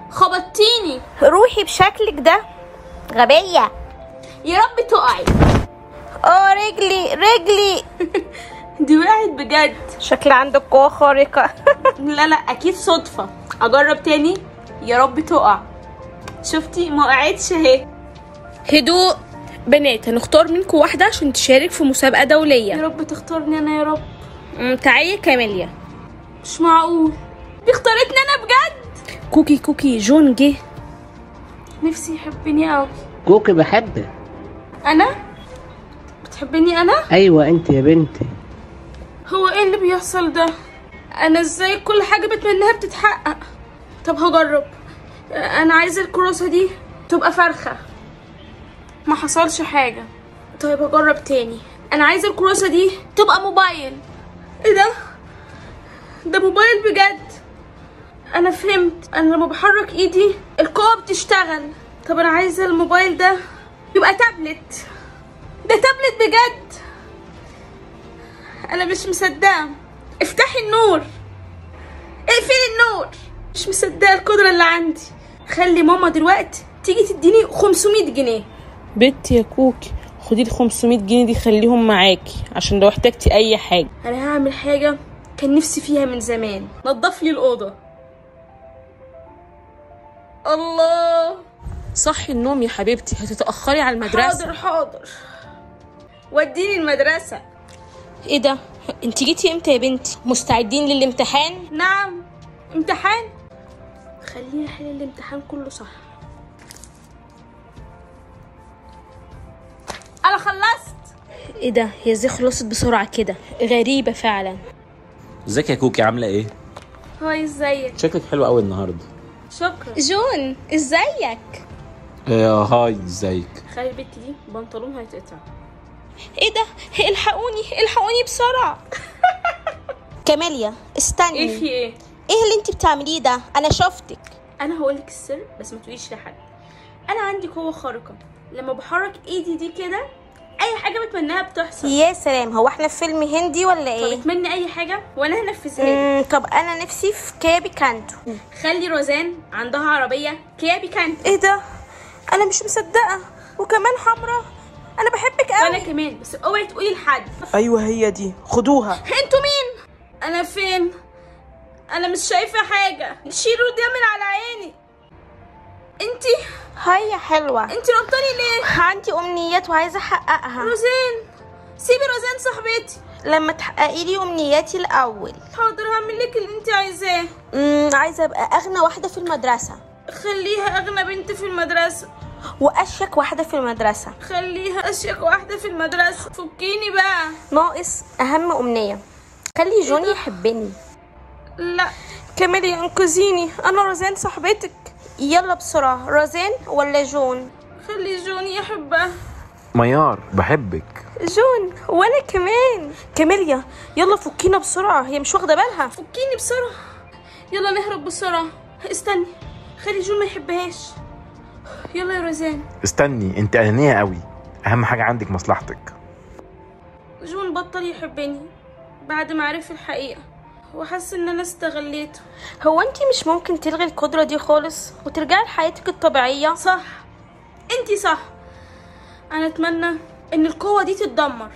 خبطتيني. روحي بشكلك ده، غبية. يا رب تقعي. رجلي رجلي. دي وقعت بجد. شكل عندك قوة خارقة. لا لا اكيد صدفة. اجرب تاني. يا رب تقع. شفتي ما وقعتش اهي. هدوء بنات، هنختار منكم واحدة عشان تشارك في مسابقة دولية. يا رب تختارني انا يا رب. تعالي كاميليا. مش معقول، دي اختارتني انا بجد. كوكي كوكي، جون جه. نفسي يحبني قوي. كوكي بحبك. انا؟ بتحبني انا؟ ايوه انت يا بنتي. هو ايه اللي بيحصل ده؟ انا ازاي كل حاجة بتمناها بتتحقق؟ طب هجرب. انا عايزه الكروسه دي تبقى فرخة. ما حصلش حاجة. طيب هجرب تاني. انا عايزه الكروسه دي تبقى موبايل. ايه ده؟ ده موبايل بجد. انا فهمت، انا لما بحرك ايدي القوة بتشتغل. طب انا عايزه الموبايل ده يبقى تابلت. ده تابلت بجد. انا مش مصدقه. افتحي النور، اقفلي النور. مش مصدقه القدرة اللي عندي. خلي ماما دلوقتي تيجي تديني 500 جنيه. بنتي يا كوكي، خدي ال 500 جنيه دي، خليهم معاكي عشان لو احتاجتي اي حاجة. انا هعمل حاجة كان نفسي فيها من زمان. نضف لي الاوضة. الله، صحي النوم يا حبيبتي، هتتاخري على المدرسة. حاضر حاضر، وديني المدرسة. ايه ده؟ انت جيتي امتى يا بنتي؟ مستعدين للامتحان؟ نعم امتحان. خليني احل الامتحان كله صح. انا خلصت. ايه ده؟ هي ازاي خلصت بسرعة كده؟ غريبة فعلا. ازيك يا كوكي، عامله ايه؟ hi، ازيك؟ شكلك حلو قوي النهارده. شكرا. جون ازيك؟ hi ازيك. خلي البت دي بنطلونها هيتقطع. ايه ده؟ الحقوني الحقوني بسرعة. كاميليا استني. ايه في ايه؟ ايه اللي انت بتعمليه ده؟ انا شفتك. انا هقولك السر بس ما تقوليش لحد. انا عندي قوة خارقة، لما بحرك ايدي دي كده اي حاجة بتمناها بتحصل. يا سلام، هو احنا في فيلم هندي ولا ايه؟ طب اتمني اي حاجة وانا هنفذها لك. طب انا نفسي في كيا بيكانتو. خلي روزان عندها عربية كيا بيكانتو. ايه ده؟ انا مش مصدقه، وكمان حمراء. انا بحبك قوي. وانا كمان، بس اوعي تقولي لحد. ايوه هي دي، خدوها. انتوا مين؟ انا فين؟ انا مش شايفه حاجة. شيلوا ده من على عيني. انتي hi يا حلوة. انتي ربطاني ليه؟ عندي امنيات وعايزه احققها. روزان، سيبي روزان صاحبتي. لما تحققي لي امنياتي الاول. حاضر، هعمل لك اللي انتي عايزاه. عايزه ابقى اغنى واحدة في المدرسة. خليها اغنى بنت في المدرسة. واشيك واحدة في المدرسة. خليها اشيك واحدة في المدرسة. فكيني بقى. ناقص اهم امنية، خلي جون يحبني. لا كاميليا انقذيني، انا روزان صاحبتك. يلا بسرعة، روزان ولا جون؟ خلي جون يحبها. ميار بحبك. جون وانا كمان. كاميليا يلا فكينا بسرعة، هي مش واخده بالها. فكيني بسرعة، يلا نهرب بسرعة. استني، خلي جون ما يحبهاش. يلا يا روزان. استني، انت انانية قوي، اهم حاجة عندك مصلحتك. جون بطل يحبني بعد ما عرف الحقيقة وحس ان انا استغليته. هو انتي مش ممكن تلغي القدرة دي خالص وترجعي لحياتك الطبيعية؟ صح، انتي صح. انا اتمنى ان القوة دي تتدمر.